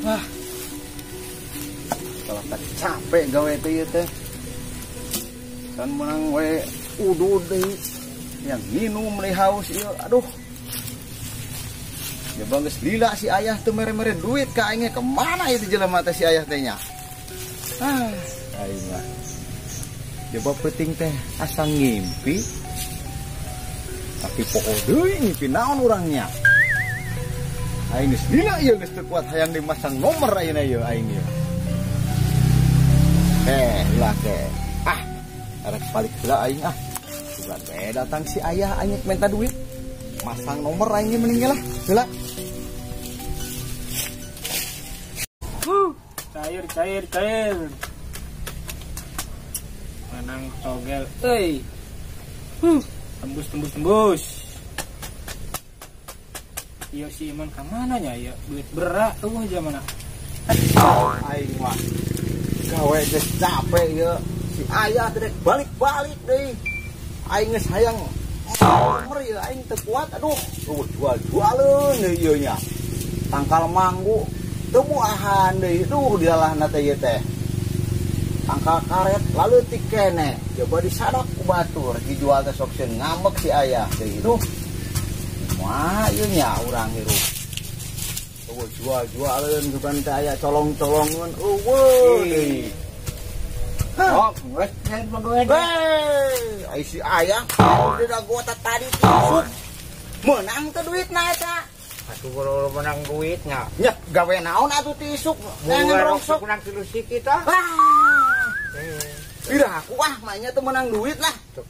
Wah. Kalau tak capek gawe teh ieu teh. Kan menang we udud deui. Yang minum deui haus ieu. Aduh. Ya bang geus lila si ayah teu mere-mere duit ka aing ke mana ieu jelema teh si ayah teh nya. Ah, aing mah. Coba peuting teh asa ngimpi. Tapi poho deui ngimpi naon urangnya. Aing geus lila ieu geus teu kuat hayang dimasang nomor ayeuna ieu aing ieu. Lah ke. Ah, arek balik heula aing ah. Sugan we datang si ayah aing minta duit. Masang nomor aing mending lah. Heula. Cair, cair, cair. Menang togel. Euy. Tembus, tembus, tembus. Iya si Iman ka mana nya ya? Duit berak eueuh aja mana. Aing mah gawe geus capek ieu. Si ayah teh balik-balik deui. Aing geus hayang nomor ieu aing teu kuat aduh. Jual-jualeun deui ieu nya. Tangkal manggu teu buahan deui. Duh dialahna teh ieu teh. Tangkal karet laleutik keneh. Coba disadap ku batur dijual teh sok sieun ngambek si ayah deui. Duh. Wah, ieu nya urang hirup. Eueuh jual-jualeun bukan teh aya colong-colongeun eueuh deui. Oh, geus duit. Hei, ai si ayah udah gua tadi isuk. Menang teh duitna eta. Atuh kalau menang duitnya. Nya gawe naon atuh ti isuk? Neangan rongsok menang tilu sikit ah. Ira aku ah mainnya teu menang duit lah. Teu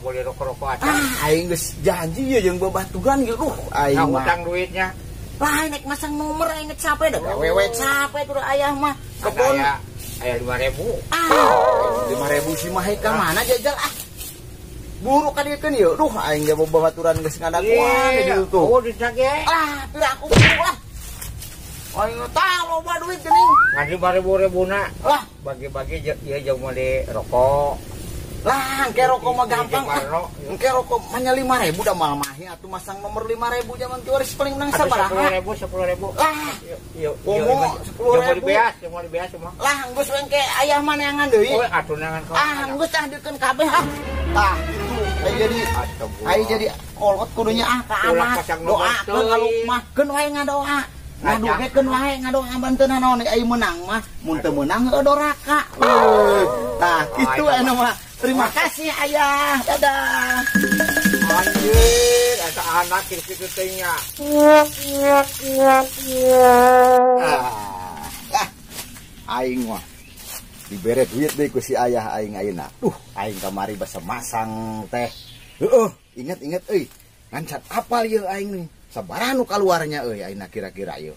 boleh rokok-rokok aja. Ah, aing geus janji ye jeung babaturan ge duh aing mah. Hutang duitnya. Lah nek masang nomor aing geus capek dah. Gawe capek tuh ayah mah. Kebon aya 5.000. Ah, 5.000 si mah ka mana jajal ah. Buruk ka dieu ieu. Duh aing ge babaturan geus ngadaguan di dieu tuh. Oh, disage. Ah, pira aku buruk lah. Aing tah loba duit geuning. Ngan 5.000-ribu-na. Lah, bagi-bagi ieu jeung meuli rokok. Lah, engke rokok mah gampang. Engke rokok mah nya 5.000 da moal mahi atuh masang nomor 5.000 zaman kieu paling menang sabaraha? 10.000, 10.000. Lah, ieu komo 10.000. Beas, jeung meuli beas mah. Lah, geus we engke ayah mah neangan deui. Oh, atuh neangan ka. Ah, geus ah dikeun kabeh ah. Tah, kitu. Ai jadi kolot kudunya ah ka anak. Doakeun ngalukmahkeun wae ngadoa. Ngadugekeun wae ngadoa banteuna naon ai meunang mah. Mun teu meunang heueuh doraka. Tah, kitu anu mah. Terima kasih ayah. Dadah. Anjir, eta anak kitu teh nya. Ah, aing mah dibere duit deui ku si ayah aing ayeuna. Duh, aing kamari basa masang teh. Heueuh, inget-inget euy. Ngan cat apal ieu aing nih. Sabaraha nu kaluarnya euy ayeuna kira-kira ieu.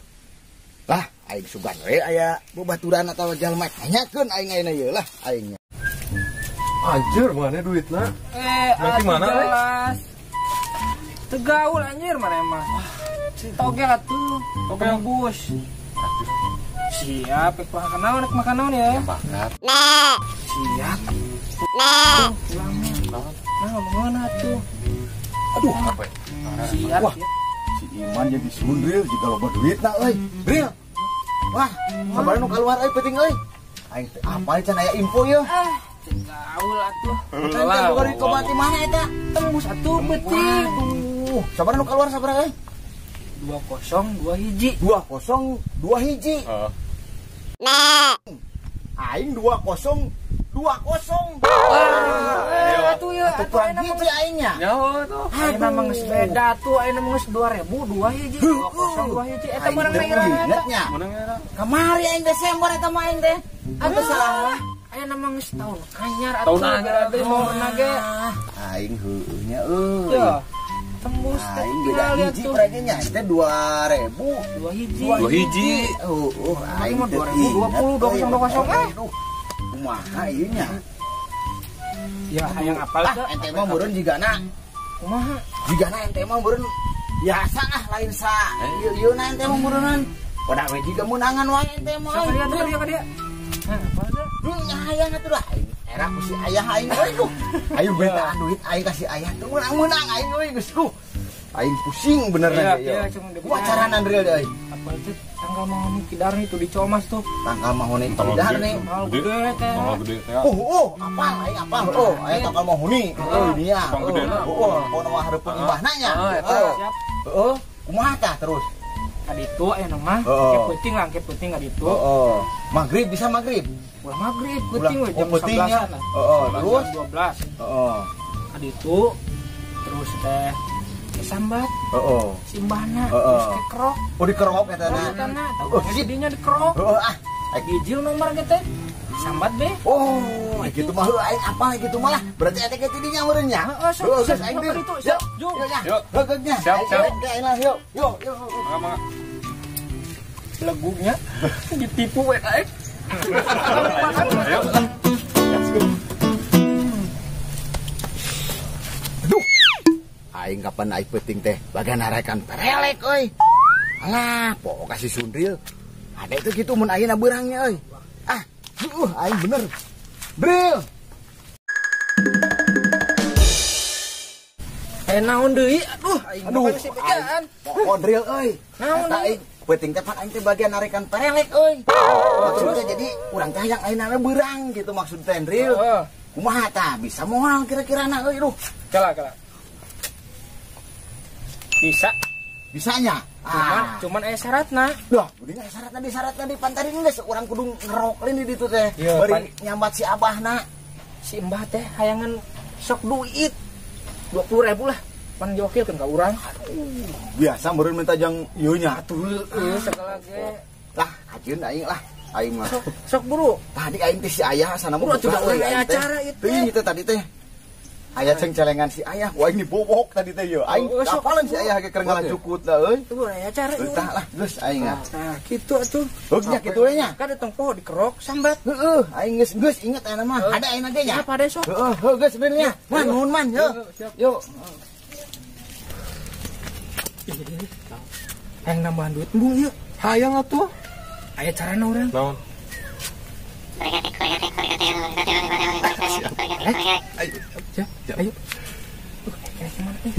Lah, aing sugan we aya babaturan atawa jalma tanyakeun aing ayeuna ieu lah aing. Anjir, mana duitna? Nanti mana? Jelas. Tegaul anjir mana emang. Togel atuh, togel bus. Siap, makan naon, makan naon ya. Bakar. Siap. Nah, mana tuh? Aduh, apa? Siap. Wah, si Iman jadi sundril jika loba duitna euy. Bril. Wah, sabaraha nu kaluar euy penting euy. Aing teh apal can aya info ieu. Gaul atuh. Lah, bukan di komati mana eta? Tembus atuh penting. Aduh, sabaraha nu kaluar sabaraha euy? 202 hiji. 202 hiji. Heeh. Aing 2020. Atuh ieu atuh kurang hiji aingnya. Nyaho tuh. Aing mah geus beda tuh, aing mah geus 2002 hiji. 202 hiji eta meunang era eta. Meunang era. Kamari aing Desember eta mah aing teh. Atuh salah mah. Aya nama geus tahun anyar atuh. Tahun anyar atuh nomorna ge. Aing heueuh nya euy. Tembus teh aing beda hiji berarti nya teh 2000 2 hiji. 2 hiji. Heueuh aing mah 2020 2020 ah. Kumaha ieu nya? Ya hayang apal teh. Ente mah meureun jigana. Kumaha? Jigana ente mah meureun biasa ah lain sa. Ieu na ente mah meureunan. Pada we jiga meunangan wae ente mah. Ka dia ka dia. Hah, apal teh? Hayang atuh lah. Era ku si ayah aing euy duh. Ayo betaan duit aing kasih ayah teu meunang-meunang aing euy geus duh. Aing pusing bener Iya, ieu. iya, cuma Wah, carana real euy. Berarti tanggal mahoni kidarni tuh di Comas tuh. Tanggal mahoni kidarni. Tanggal gede teh. Tanggal gede teh. Oh, apal aing apal. Oh, aya tanggal mahoni. Oh, dia. Oh, pokona mah hareupeun imbahna nya. Heeh, siap. Heeh, kumaha tah terus? Ka ditu aya mah, ke peuting lah, ke peuting ka ditu. Heeh. Maghrib bisa maghrib. Ulah maghrib, peuting we jam 11-an. Heeh, terus 12. Heeh. Ka ditu terus teh sambat. Heeh. Simbahna terus kekerok. Oh, dikerok eta na. Oh, jadinya dikerok. Heeh, ah. Gijil nomor ge teh. Sambat be. Oh, gitu mah heuh aing apa gitu malah. Berarti eta ge tidinya meureun nya. Heeh, sok geus aing deui. Siap, yuk. Yuk, nya. Siap, siap. Aing lah, yuk. Yuk, yuk. Mangga, mangga. Legugnya ditipu we aing. Ayo. Aduh. Aing kapan aing peuting teh bagian narekan perelek euy. Alah, pokok kasih Sundril. Ada itu gitu mun ayeuna beurangnya euy. Ah, aing bener. Dril. Naon deui? Aduh, aing aduh, bejaan. Pokok Dril euy. Naon aing peuting teh pan aing teh bagian narekan perelek euy. Maksudnya jadi urang teh hayang ayeuna beurang gitu maksud teh Dril. Kumaha tah bisa moal kira-kira na euy duh. Kala kala. Bisa. Bisanya. Cuman aya syaratna. Duh, udah syaratna di syaratna di pantarin geus urang kudu ngerok lain di ditu teh. Bari nyambat si abahna. Si mbah teh hayangan sok duit 20.000 lah. Pan diwakilkeun ka urang. Aduh, biasa meureun minta jang ieu nya atuh heueuh sagala ge. Lah, ajeun aing lah. Aing mah. Sok buru. Tadi aing teh si ayah sana mah buka euy acara itu. Teuing teh tadi teh. Aya ceng-celengan si ayah, wah ini bobok tadi teh yeuh. Aing apalan si ayah ge keur ngalajukut lah euy. Tuh aya acara ieu. Tah lah, geus aing ah. Tah kitu atuh. Heuh nya kitu we nya. Kan tong poho dikerok sambat. Heueuh, aing geus geus inget ayeuna mah. Ada ayeuna ge nya. Siap ada sok. Heueuh, heuh geus bener nya. Man nuhun man, yeuh. Yuk. Hayang nambahan duit embung ieu. Hayang atuh. Aya carana urang. Naon? Ayo. Siap, ayo. Kayak kemana nih?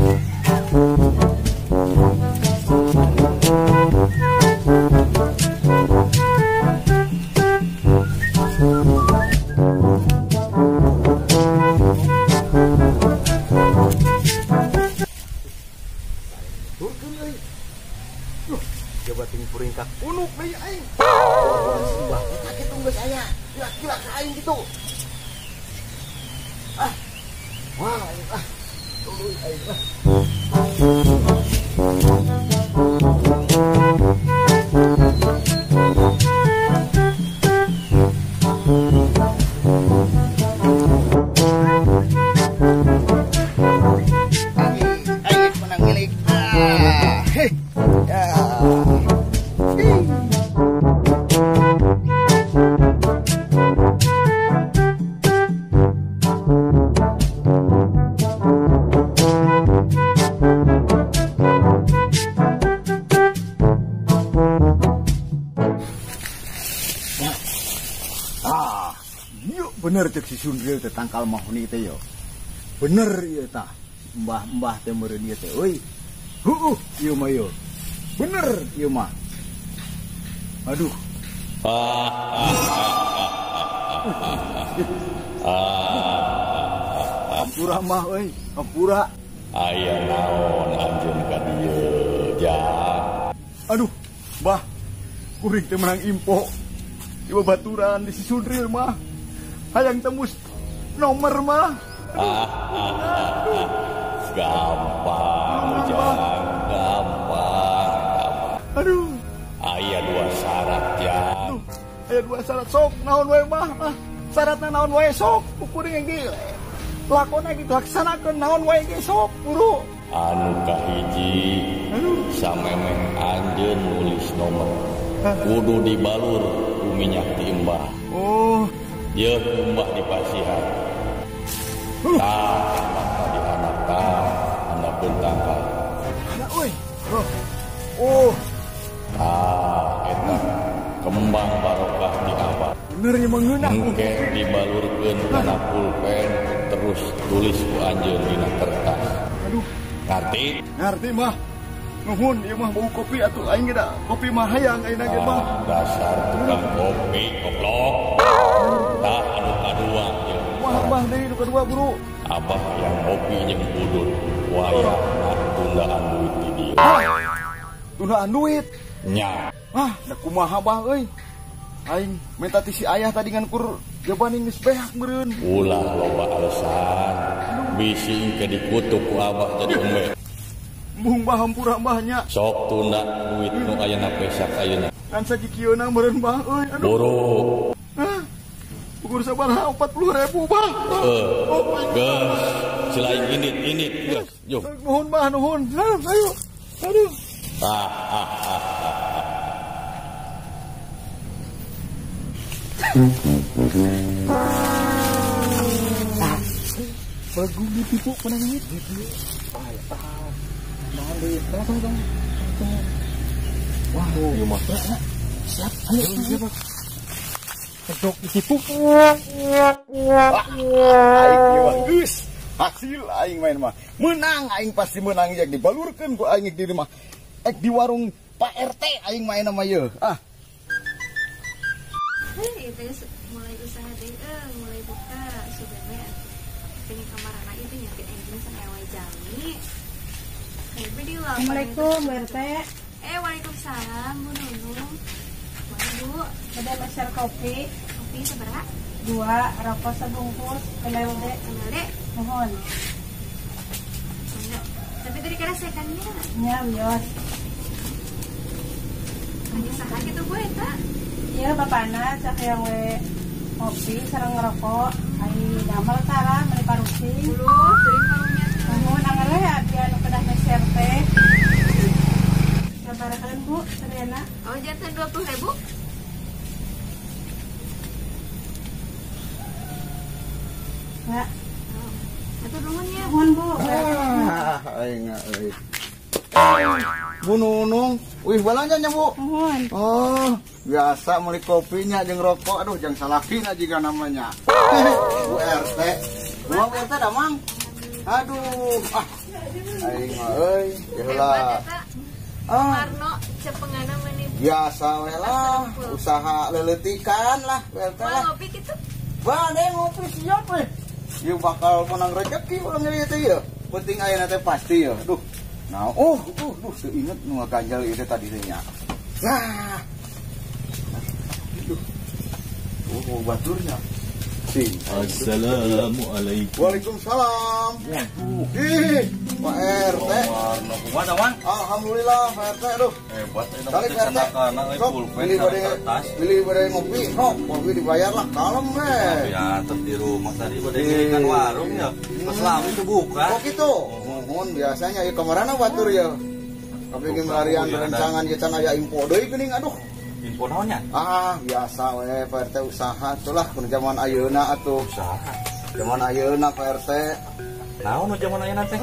Coba ting puringkak unuk deui aing. Simbah eta kitu geus aya. Gila-gila ka aing kitu. Ah. Wah, aing ah. Tuluy aing ah. Aing menang milik. Ah, heh. Ya. Ah, yuk bener cek si Sundril teh tangkal mahoni teh yo. Bener ieu tah. Mbah-mbah teh meureun ieu teh euy. Heueuh, ieu mah yo. Bener ieu mah. Aduh. Ampura mah euy, ampura. Aya naon anjeun ka dieu, Jang. Aduh, Mbah. Kuring teh menang info. Ieu baturan di si Sundril mah. Hayang tembus nomor mah. Aduh. Gampang, Jang, gampang, gampang. Aduh. Aya dua syarat, Jang. Aya dua syarat sok naon wae mah. Syaratna naon wae sok, kuring ge. Lakona ge dilaksanakeun naon wae ge sok, buru. Anu kahiji, samemeh anjeun nulis nomor. Kudu dibalur ku minyak ti embah. Oh. Yeuh embah dipasihan. Tah, tah di anak tah, handapeun tangkal. Anak euy. Oh. Tah, eta kembang barokah di abah. Bener nya mengeunah. Engke dibalurkeun kana pulpen terus tulis ku anjeun dina kertas. Aduh. Ngarti? Ngarti mah. Nuhun ieu mah bau kopi atuh aing ge da kopi mah hayang ayeuna ge mah. Dasar tukang kopi goblok. Tah anu kadua ieu. Wah, bah deui nu kadua buru. Abah yang ngopi jeung budut wayahna tundaan duit di dieu. Tundaan duit? Nya. Ah, da kumaha bah euy. Aing minta ti si ayah tadi ngan kur jabaning geus beak meureun. Ulah loba alasan. Bisi engke dikutuk ku abah jadi embe. Mung bah hampura bah nya. Sok tunda duit nu ayeuna pesak ayeuna. Ngan sakikieuna meureun bah euy. Aduh. Buru. Hah? Ukur sabaraha 40.000 bah. Geus, selain ini geus. Yo. Nuhun bah nuhun. Nah, ayo. Aduh. Ah ah ah. Bagus ditipu penangit. Wah, ieu mah. Siap, ayo siap. Kedok ditipu. Aing ieu mah geus. Hasil aing main mah. Menang aing pasti menang yang dibalurkeun ku aing di rumah. Ek di warung Pak RT aing main mah ieu. Ah. Hei, itu mulai usaha deh, mulai buka sebenarnya pengen kamarana itu nyampe engine sama ewa jami. Assalamualaikum Bu RT. Waalaikumsalam Bu Nunung. Mana Bu? Ada meser kopi. Kopi seberapa? 2, rokok sebungkus, MLD. MLD? Mohon. Enggak. Tapi tadi kira sekannya. Nya, wios. Hanya saha gitu Bu eta? Iya bapana cak yang we kopi sareng ngerokok ai damel tara meuli parusi. Bulu, teuing karunya. Nuhun angger we abdi anu kedah meser teh. Sabaraha Bu sadayana? Oh, janten 20.000. Ya. Oh. Atuh nuhun ya. Nuhun Bu. Ah, aing euy. Bu Nunung, wih balanjanya Bu. Nuhun. Oh, biasa beli kopinya jeung rokok. Aduh, jangan salahkin aja namanya. Bu RT. Bu RT damang. Aduh, ah. Aing mah euy, heula. Ah. Marno cepengana meni. Biasa we lah, usaha leleutikan lah Bu RT lah. Ngopi kitu. Bade ngopi siap we. Ieu bakal menang rezeki urang ieu teh ieu. Penting ayeuna teh pasti ya. Duh. Nah, duh, inget nu ngaganjal ieu teh tadi teh nya. Nah. Aduh. Oh, baturnya. Sing. Assalamualaikum. Waalaikumsalam. Waduh. Ih, Pak RT. Marno kumaha Wan? Alhamdulillah Pak RT aduh. Hebat euy kana euy pulpen kertas. Beli bade ngopi, sok kopi dibayar lah, kalem we. Ya, tetep di rumah tadi bade ngirikan warung ya. Pas lami itu buka. Oh gitu. Nuhun biasanya ieu kamarana batur ya. Kapingin larian rencangan ieu can aya info deui geuning aduh. Info naonnya? Ah, biasa we Pak RT usaha atuh lah mun zaman ayeuna atuh. Usaha. Zaman ayeuna Pak RT. Naon nu zaman ayeuna teh?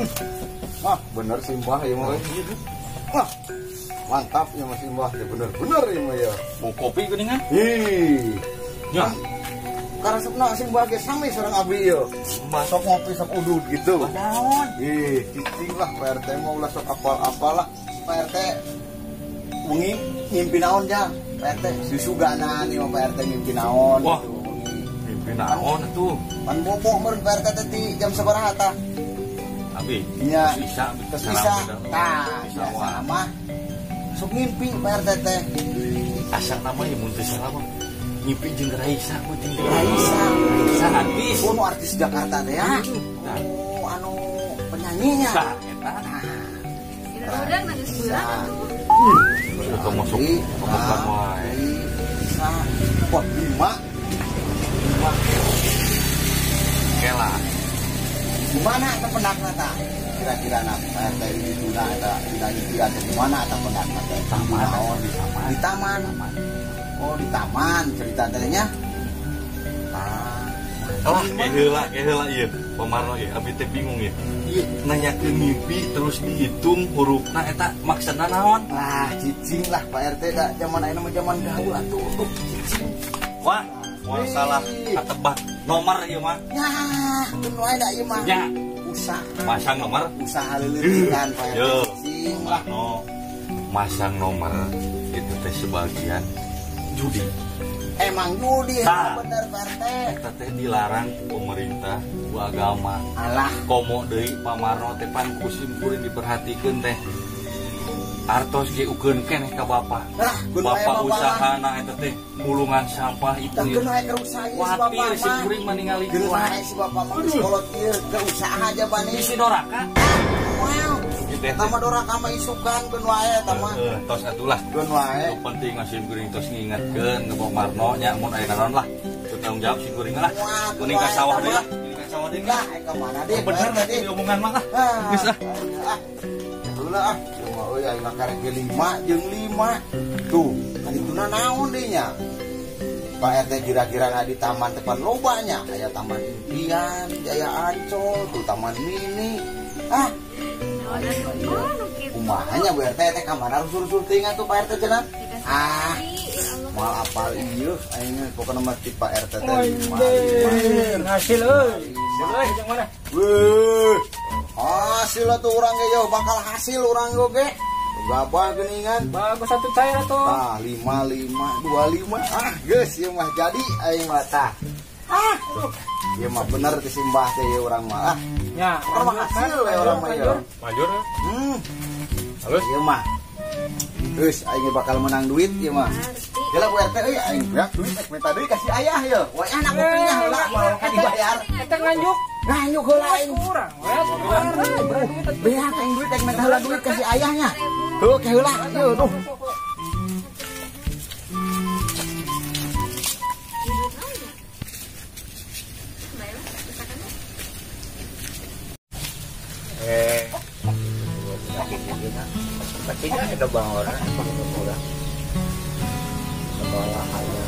Ah, bener sih Mbah ieu mah. Wah. Mantap ieu mah sih Mbah, bener-bener ieu mah ya. Mau kopi geuningan? Ih. Ya. Karesepna sing Mbah ge sami sareng abdi ieu. Sok ngopi sok udud gitu. Naon? Ih, cicing lah Pak RT mah ulah sok apal-apal lah. Pak RT wengi ngimpi naon ja? Pak RT susuganan ieu mah Pak RT ngimpi naon Wah, gitu wengi. Ngimpi naon atuh? Pan bobo meureun Pak RT teh ti jam sabaraha tah? Abi, nya bisa, bisa. Tah, biasa mah sok ngimpi Pak RT teh. Asa nama ieu mun teu salah mah. Ngimpi jeung Raisa, ku jeung Raisa. Raisa artis. Oh, nu artis Jakarta teh ya. Oh, anu penyanyinya. Tah, eta. Udah geus bulan atuh. Suka masuk pemekan wae. Bisa. Wah, 5. Kela. Gimana eta pendakna tah? Kira-kira na Pak RT di duna eta dina impian teh gimana eta pendakna teh? Taman, di taman. Di taman. Oh, di taman cerita teh nya. Ah. Lah, keheula ieu. Pamarno ieu abi teh bingung ieu. Ieu nanyakeun mimpi terus dihitung hurufna eta maksudna naon? Lah, cicing lah Pak RT da zaman ayeuna mah zaman gaul atuh. Cicing. Wah, moal salah katebak nomor ieu mah. Nyah, teu wae da ieu mah. Nya. Usaha. Pasang nomor usaha leuleutikan Pak RT. teuing lah. No, masang nomor itu teh sebagian judi. Emang judi nah, bener Pak RT. Eta teh dilarang pemerintah ku agama. Alah, komo deui Pak Marno teh pan ku sim kuring diperhatikeun teh. Artos ge ukeun keneh ka bapak. Lah, bapak usahana eta teh mulungan sampah itu ya. Kuatir si kuring mah ningali geus wae si bapak mah geus kolot ieu ke usaha aja bani. Bisi doraka. Wow. Eta mah doraka mah isukan keun wae eta mah. Heeh, tos atulah. Keun wae. Nu penting mah si kuring tos ngingetkeun ka Pak Marno nya mun aya naon lah. Tanggung jawab si kuring lah. Kuning ka sawah deui lah. Kuning ka sawah deui lah. Ka mana deui? Bener tadi omongan mah lah. Geus lah. Heula ah. Euy aing mah karek 5 jeung 5. Tuh, kan ituna naon deui nya? Pak RT kira-kira di taman tepan loba nya. Aya taman impian, Jaya Ancol, tuh taman mini. Ah. Kumaha nya Bu RT teh ka mana rusul-rusul teuing atuh Pak RT cenah? Ah. Moal apal ieu aing pokona mah ti Pak RT teh 5. Hasil euy. Euy jeung mana? Weuh. Hasil atuh urang ge yo bakal hasil urang ge. Gabah geuningan. Bagus satu cair atuh. Tah 5 5 2 5. Ah geus ieu mah jadi aing mah tah. Ah ieu mah bener ti simbah teh ieu urang mah. Ah nya, urang mah hasil we urang mah ieu. Majur. Halus ieu mah. Geus aing bakal menang duit ieu mah. Heula Bu RT euy aing beak duit rek minta deui ka si ayah ye. Wayah anak kopinya heula moal ka dibayar. Eta nganjuk. Nganjuk heula aing. Kurang we. Beak aing duit rek minta heula duit ka si ayahnya. Heuh ke heula ieu duh. Pastinya ada bang orang orang sekolah hanya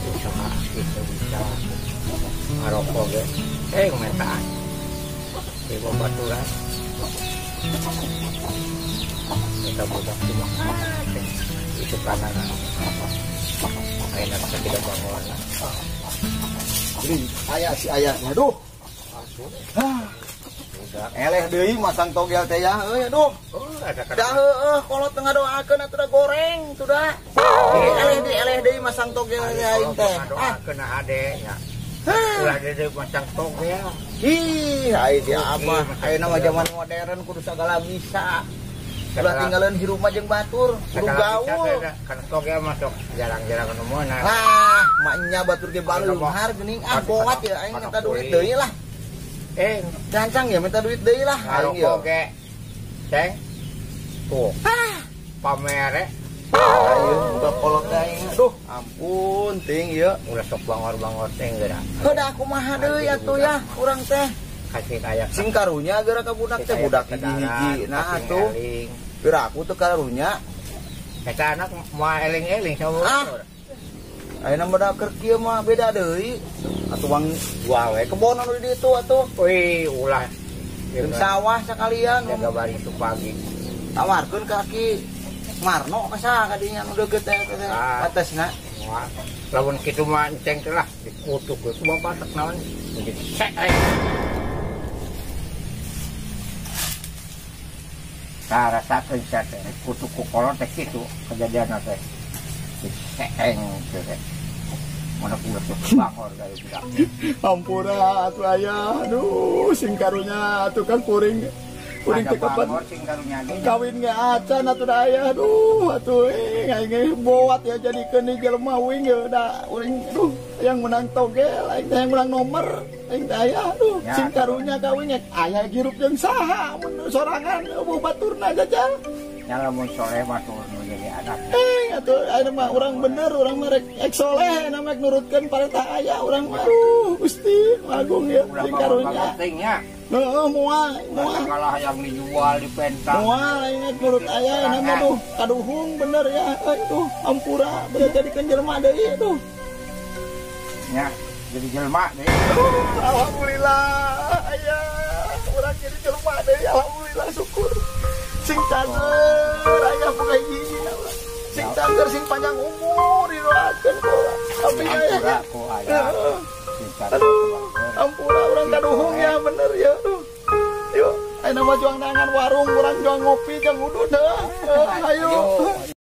usaha gitu bisa ngerokok ge komentar di baturan kita budak cuma itu kanan enak tidak bang orang jadi ayah si ayahnya duh eleh deui masang togel teh ya euy aduh. Da heueuh kolot teu ngadoakeun atuh da goreng tuh da. Eleh deui masang togel teh aing teh. Ngadoakeun hade nya. Ulah deui masang togel. Ih, ai si abah ayeuna mah zaman modern kudu sagala bisa. Ulah tinggalan hirup mah jeung batur, kudu gaul. Kana togel mah sok jarang-jarang nu meunang. Ah, maknya batur ge baleunghar geuning ah boat ya aing minta duit deui lah. Gancang ya minta duit deui lah aing yo. Ge. Ceng. Tuh. Pamere. Ayo buka kolot aing. Duh, ampun ting ieu. Ulah sok bangor-bangor teh geura. Heuh da kumaha deui atuh ya urang teh. Kasih aya. Sing karunya geura ka budak teh budak hiji-hiji. Nah atuh. Geura aku teh karunya. Eta anak moal eling-eling sama batur. Ayeuna mah da keur kieu mah beda deui. Atuh bang jual we kebon anu di ditu atuh. Wih, ulah. Jeung sawah sakalian jaga bari itu pagi. Tawarkeun ka Ki Marno ka saha kadinya nu deukeut teh atasna. Wah, lamun kitu mah enceng teh lah dikutuk ku bapak tek naon. Jadi sek aing. Tah rasakeun sia teh kutuk ku kolot teh kitu kejadianna teh. Sek aing teh. Mana ulah sok bangor dari budak. Ampura atuh ayah, aduh sing karunya atuh kan kuring. Kuring teh kapan kawin ge acan atuh da ayah, aduh atuh aing ge boat ya jadikeun jelema uing ge da uring aduh yang menang togel aing teh yang menang nomor aing teh ayah aduh sing karunya kawin ayah hirup jeung saha mun sorangan eueuh baturna jajal. Nya lamun soleh mah tuh nu jadi anak. Atuh ayeuna mah urang bener urang mah rek soleh ayeuna mah nurutkeun parentah ayah urang mah aduh Gusti Agung ya sing karunya. Heeh moal moal kalah yang dijual di pentas. Moal aing nurut ayah ayeuna mah duh kaduhung bener ya euy duh ampura bener jadikeun jelema deui aduh. Nya jadi jelema deui. Alhamdulillah ayah urang jadi jelema deui alhamdulillah syukur. Sing cager ayah boga hiji sing cager sing panjang umur didoakeun ku abdi ayah. Aduh, ampura urang kaduhung ya bener ya aduh. Yuk, Ayeuna mah juang neangan warung, urang juang ngopi, jeung udud. Ayo.